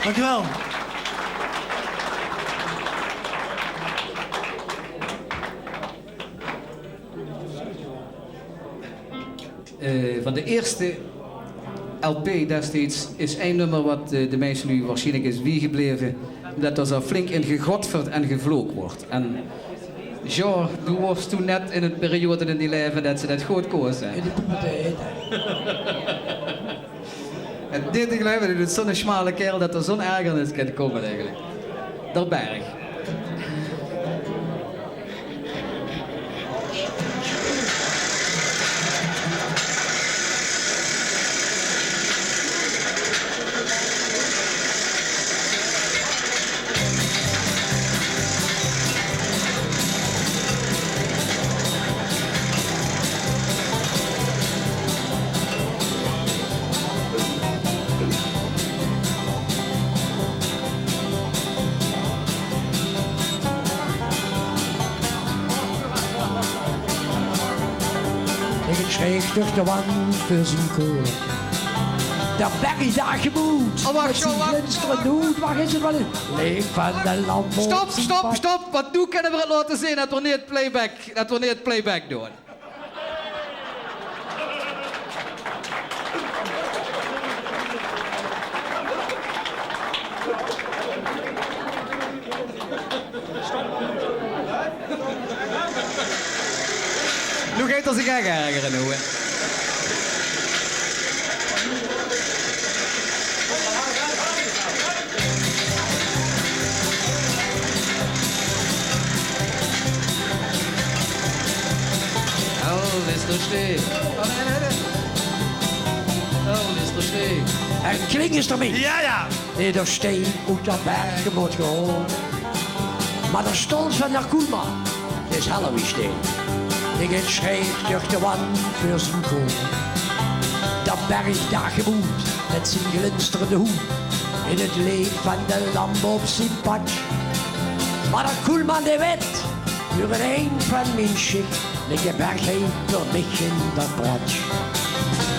Dank u wel. Eh, van de eerste L P destieds is ein nummer wat, eh, de meiste luuj waarsjienlik is biegebleve, ómdet d'r zo flink in gegodverd en gevlook woort. En Jean, doe woors toen net in ein periode in dien laeve det se det good kós, hè? In de puberteit. En dit, ich geluif, det is zo'n sjmale kaerel det d'r zo'n ergernis kan kómme eigelik. D'r Berg. Ich sjreef durch de wand veur zien koel. D'r Berg daag gemoed. Oh, wach, met zien glinsterende hoed. Wach, is 't waal ein leech van de Lambo? Stop, stop, stop. Want noe kinne v'r 't laote zeen det v'r neet playback, det v'r neet playback doon. Noe geit 'r zich ech ergere, noe, hè. Elvis d'r Sjtee. Elvis d'r Sjtee. En kling is d'r mit. Jao, jao. Nae, d'r Sjtee oet d'r Berg mót gehaold. Mer d'r sjtolt van d'r Koelman is Elvis Sjtee. Ich sjreef durch de wand veur zien koel. D'r Berg daag gemoed met zien glinsterende hoed. In 't leech van de Lambo op zien patsj. Mer d'r Koelman dae wet, veur ein van mien sjik, ligk d'r Berg hie veur mich in det pratsj.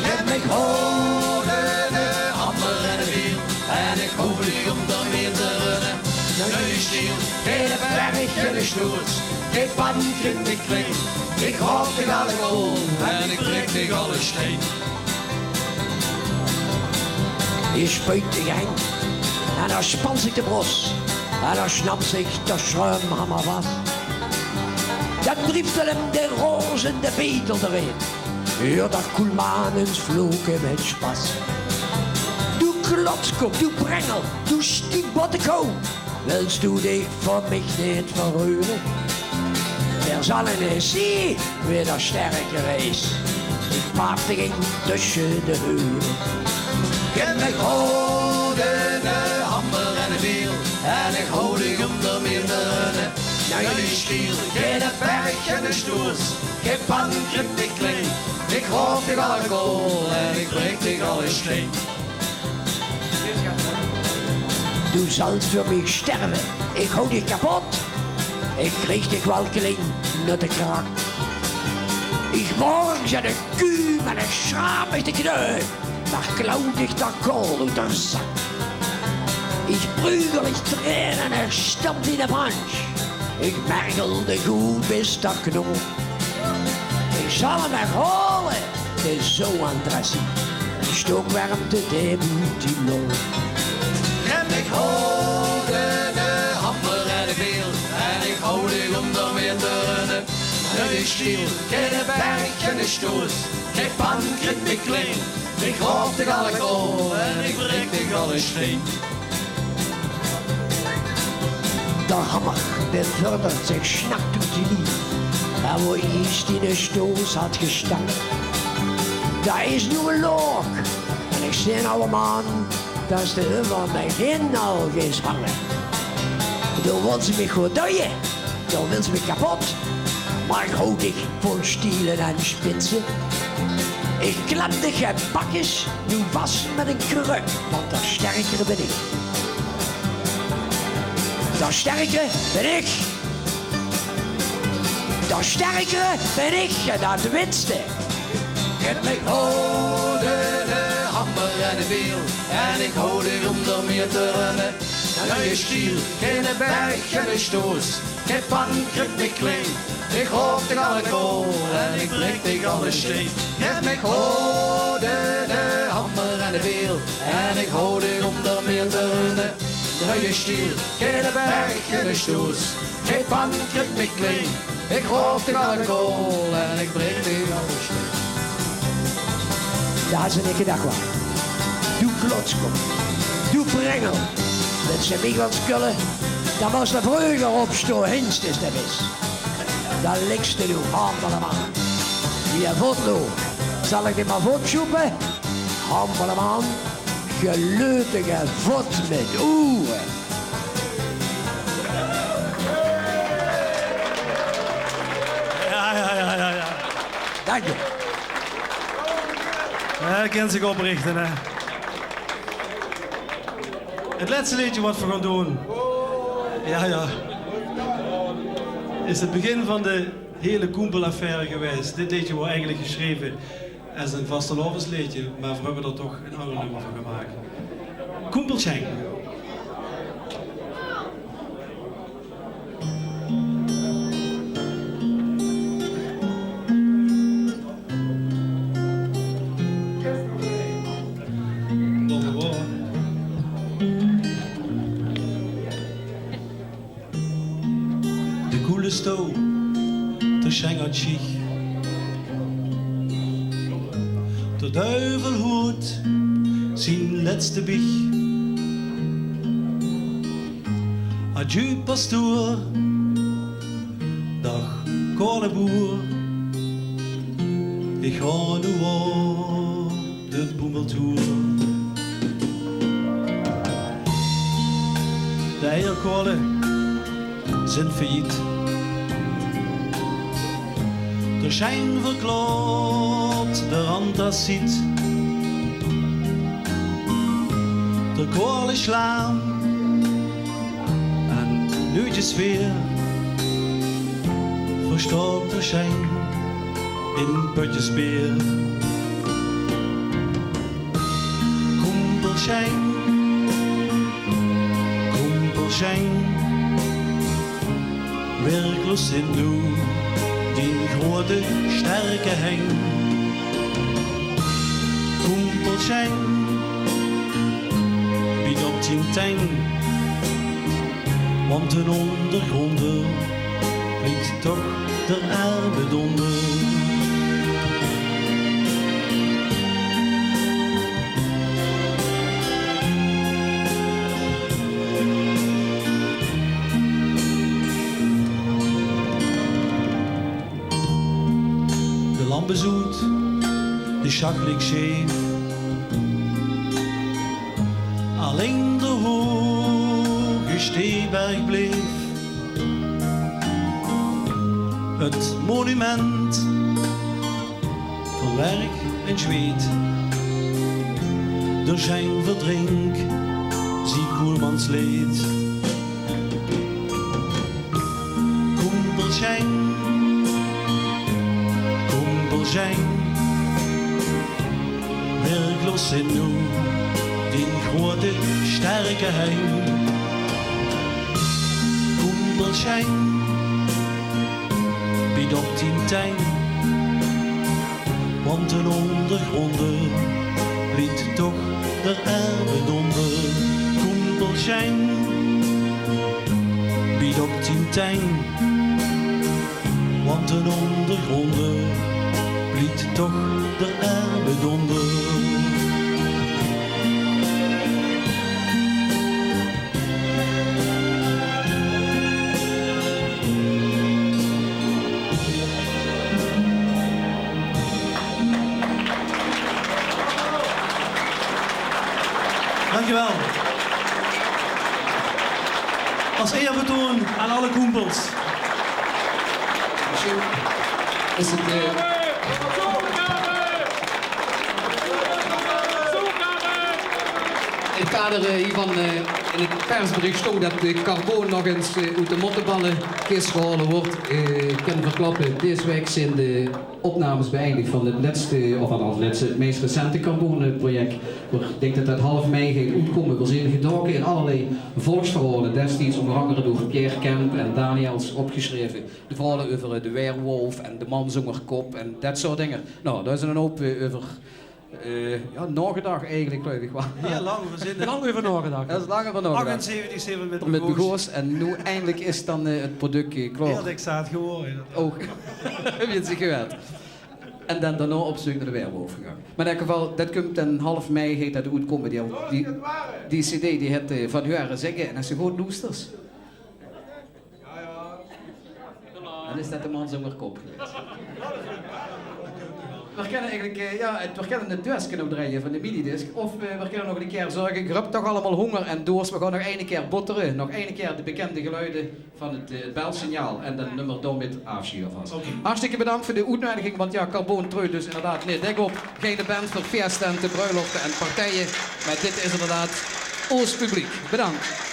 Gaef mich hout, eine hamer en ein biel, en ich hoof neet óm d'r mieë te runne. Noe is stiel, gaef d'r Berg geine sjtoets, gaef Panke mich klein. Ich gaof dich alle kool en ich brik dich alle sjtein. Ich spuit dich ein en dan sjpans ich de bros en dan sjnap ich d'r sjruimhamer vas. Dan drief 'r 'm de rozende betel d'rin. Huur d'r Koelman ins vloke met sjpas. Doe klotskop, doe brengel, doe stiefbotte kou. Wils doe dich veur mich neet verreure? D'r zal eine zeen wae d'r sjterker is. Ich paaf dich ein tösje de heure. Gaef mich hout, eine hamer en ein biel, en ich hoof dich óm d'r mieë te runne. Noe is stiel, gaef d'r Berg geine sjtoets, gaef Panke mich klein. Ich hoof dich alle kool en ich brik dich alle sjtein. Doe zals veur mich sjterve, ich hou dich kapot. Ich krieg dich waal klein noe de krak. Ich morg ze de kuuj, mer ich sjraap mich de kneu. Mer klauw dich d'r kool oet d'r zak. Ich prugel, ich train en ich stamp in de branch. Ich mergel dich oet bis d'r knop. Ich zal 'm herhaole, de zoan dressie. Stookwermte, de boet die lol. En ich hou de, de hamer en de beel. En ich hou dich ónger mieë te runne. Nuie stiel, geine berg, geine stoos. Gein pan kriet mich klein. Ich raop dich alle kool en ich breek dich alle steen. De hamer bevördert zich snakt oet de lief. Dao wo iers diene stoos hat gestamp, dao is noe ein look. En ich zeen allemaan, dat is de hummer mich in al geis hange. Doe wils mich good doeje, doe wils mich kapot. Maar ich hou dich vol stiele en spitse. Ich klem dich en pak es, doe was mit ein kruk, want de sterkere bin ich. De sterkere bin ich. De sterkere bin ich, en dat witste. Ich hou de, de hamer en de beel. En ich hou dich ónger mieë te runne. Nuie stiel, geine berg, geine stoos. Gein pan kriet mich klein. Ich raop dich alle kool en ich breek dich alle steen. Ich hou de, de hamer en de beel. En ich hou dich ónger mieë te runne. Nuie stiel, geine berg, geine stoos. Gein pan kriet mich klein. Ich raop dich alle kool en ich breek dich alle steen. Dao is ein gedach waard. Doe klotskop, doe prengel. Wils se mich gaon kulle, dan mós se vreuger opstoon, hinstens de mis. Dan ligks se doe, hamerleman. Wie ein votlo. Zal ich dich maar votsjoepe? Hamerleman, geleutige vot mit oere. Ja, ja, ja, ja, ja. Dank je. Ja, kan zich oprichten, hè. Het laatste leedje wat we gaan doen. Ja, ja. Is het begin van de hele Koempel-affaire geweest. Dit leedje was eigenlijk geschreven es ein vastelaovesleedje, maar we hebben er toch ein anger nummer van gemaakt. Koempel Sjeng. De koele stouw, de Sjeng hat sjiech. De duivel hoort zien lètste biech. Adju, pastoer. Daag, koale boer. Ich gaon noe op de boemeltoer. De eierkoale zeen failliet. De Sjeng verklaort de randtassiet. De koale sjlaon en nuuetjes weer verstort de Sjeng in pötjes beer. Koempel Sjeng, Koempel Sjeng, werkloos zeen noe dien groeate, sterke heng. Koempel Sjeng, biet op dien teng, want d'n óngergrónder pliet toch d'r erme dónder. De lamp is oet, de sjacht ligk sjeef. Allein d'r hoge Steeberg bleef. 't Monument van werk en zweet. D'r Sjeng verdrink zie koelmansleed. Koempel Sjeng, Koempel Sjeng, werkloos zeen noe dien groeate, sterke heng. Koempel Sjeng, biet op dien teng, want d'n óngergrónder pliet Teng, want ten óndergrónde blieft toch de erme dónder. Dankjewel. Als eerbetoon aan alle koempels. Misschien is het, eh, in het kader, eh, hiervan, eh, in het persbericht stond dat de Carboon nog eens, eh, oet de motteballenkist gehaold wordt. Eh, ik kan verklappen, deze week zijn de opnames beëindigd van het laatste, of althans het laatste, het meest recente Carboon-project. Ik denk dat dat half mei gaat oetkomme. We zijn gedoken in allerlei volksverhalen destijds, onder andere door Pierre Kemp en Daniels opgeschreven. De verhalen over, eh, de weerwolf en de man zonder kop en dat soort dingen. Nou, daar is een hoop, eh, over, eh, ja, nagedacht eigenlijk, geloof ik wel. Heel lang over zin. Lang over nagedacht. Daar is lang over nagedacht. Achtenzeventig zeven met Met begoos. Begoos. En nu eindelijk is dan, eh, het product, eh, klaar. Heel dik zaad geworden. Oh, heb je het zich gewend? En dan daarna op zoek naar de weerwolf gegaan. Maar in elk geval, dat komt dan half mei, gaat dat oetkomme. Die, die, die cd, die het, eh, van Huare Zeggen. En als je goed loesters, dan is dat de man zonder kop geweest. We kunnen eigenlijk, eh, ja, het, we kunnen het dueske opdraaien van de minidisc. Of, eh, we kunnen nog een keer zorgen, ik heb toch allemaal honger en dorst. We gaan nog een keer botteren, nog een keer de bekende geluiden van het, eh, het belsignaal en dan nummer door met afschuur vast. Oké. Hartstikke bedankt voor de uitnodiging, want ja, Carboon treedt dus inderdaad niet dek op. Geen band voor fiesta en te bruiloften en partijen, maar dit is inderdaad ons publiek. Bedankt.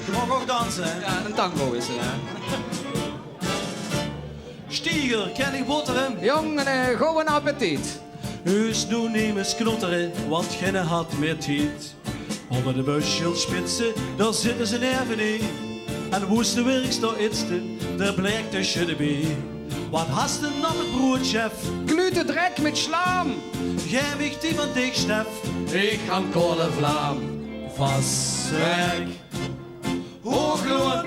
Je mag ook dansen, hè? Ja, een tango is er, hè? Stieger, kan ik botteren? Jong, een, eh, gouden appetiet. Heus noe nemes knottere, want genne had meer tied. Onder de busschild spitse, daar zitten ze nerven in. En woeste werks daar itste, daar blijkt de schudde bij. Wat hast du nog het brood, chef? Klute drek met slaam. Geef ik die van dich, Stef. Ik gaan kolen vlaam. Vast werk. Hoog loon.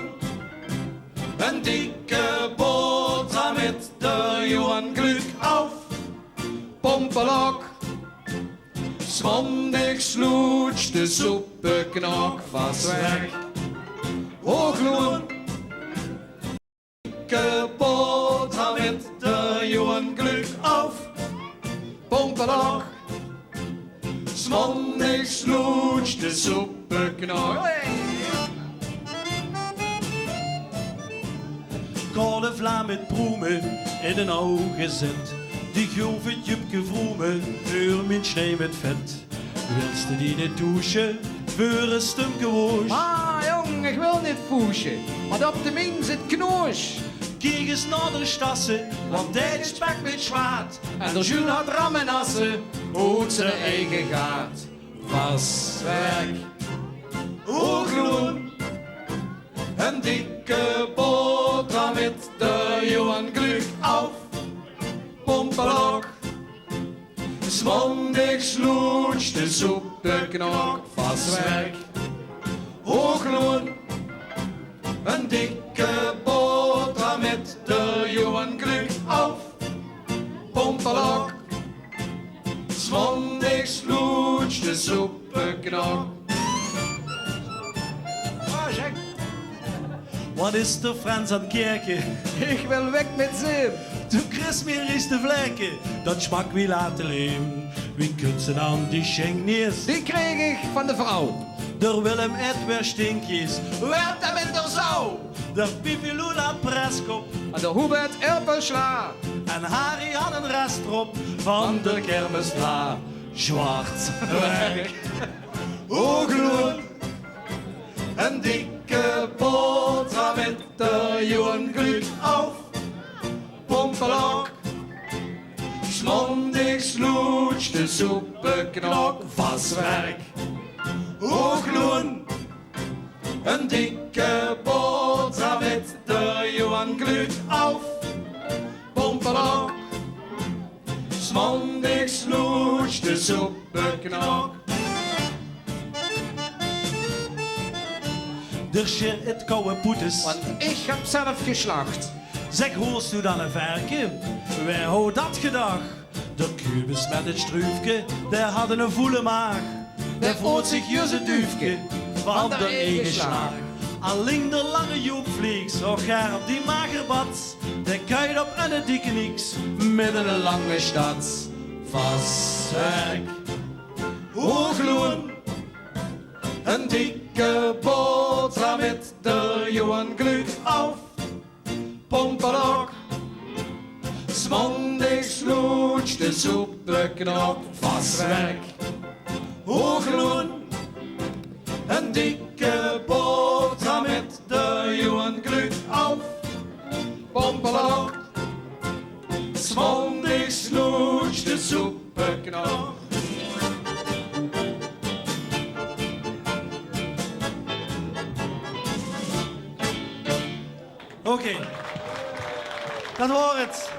Een dikke boterham met de Johan Glück auf. Pompelok. Smondix loets de soepeknok vast weg. Hoog loon. Dikke boterham met de Johan Glück auf. Pompelok. Smondix loets de soepeknok. Kale vlaam met proemen in een oog gezet. Die gulve jupke vroemen, huur mijn snij met vet. Wilste die niet douchen, veur een stumke woos? Ah, jong, ik wil niet foesje, want op de min zit knoos. Kiek eens naar de stasse, want hij is pak met zwaard. En de Jules had rammenasse, ook zijn eigen gaat. Vast werk. Hoog loon. Een dikke boterham met de Johan Glück auf. Pompelok. Smondix loets de soepeknok vast werk. Hoog loon. Een dikke boterham met de Johan Glück auf. Pompelok. Smondix loets de soepeknok. Wat is de Frans aan het kerken? Ik wil weg met zin. Toen Chris meer is te vlekken, dat smak wie laten leem. Wie kunt ze aan die Schenk niet? Die kreeg ik van de vrouw. Der Willem Edward Stinkjes. Werd hem in der zouw. Der Pipilula Preskop. En der Hubert Erpelsla. En Harry had een restrop van de kermisla. Zwart werk. Hoog loon. Een dikke boterham met de Johan Glück auf. Pompelok. Smondix loets de soepeknok vast werk. Hoog loon. Een dikke boterham met de Johan Glück auf. Pompelok. Smondix loets de soepeknok. D'r sjit 't kouwe poetes. Want ich höb zelf gesjlach. Zèk, hoors doe dan e verke? Wae haw dat gedach? D'r kubus mit 't sjtruufke, dae haw 'n voele maag. Dae voot zich jus e duufke van d'r eige sjlaag. Alling d'r lange Joep Vliegs, och gaar op die mager bats. Dae kuit op 'ne dikke niks mit 'ne lange sjtats. Vaswerk, hoog loon, 'n dikke boterham mit d'r Johan Gluut of Pomperlok. 's Maondigs loetsj de soepeknok. Vaswerk, hoog loon, 'n dikke boterham mit d'r Johan Gluut of Pomperlok. 's Maondigs loetsj de soepeknok. Oké. Dat waor 't.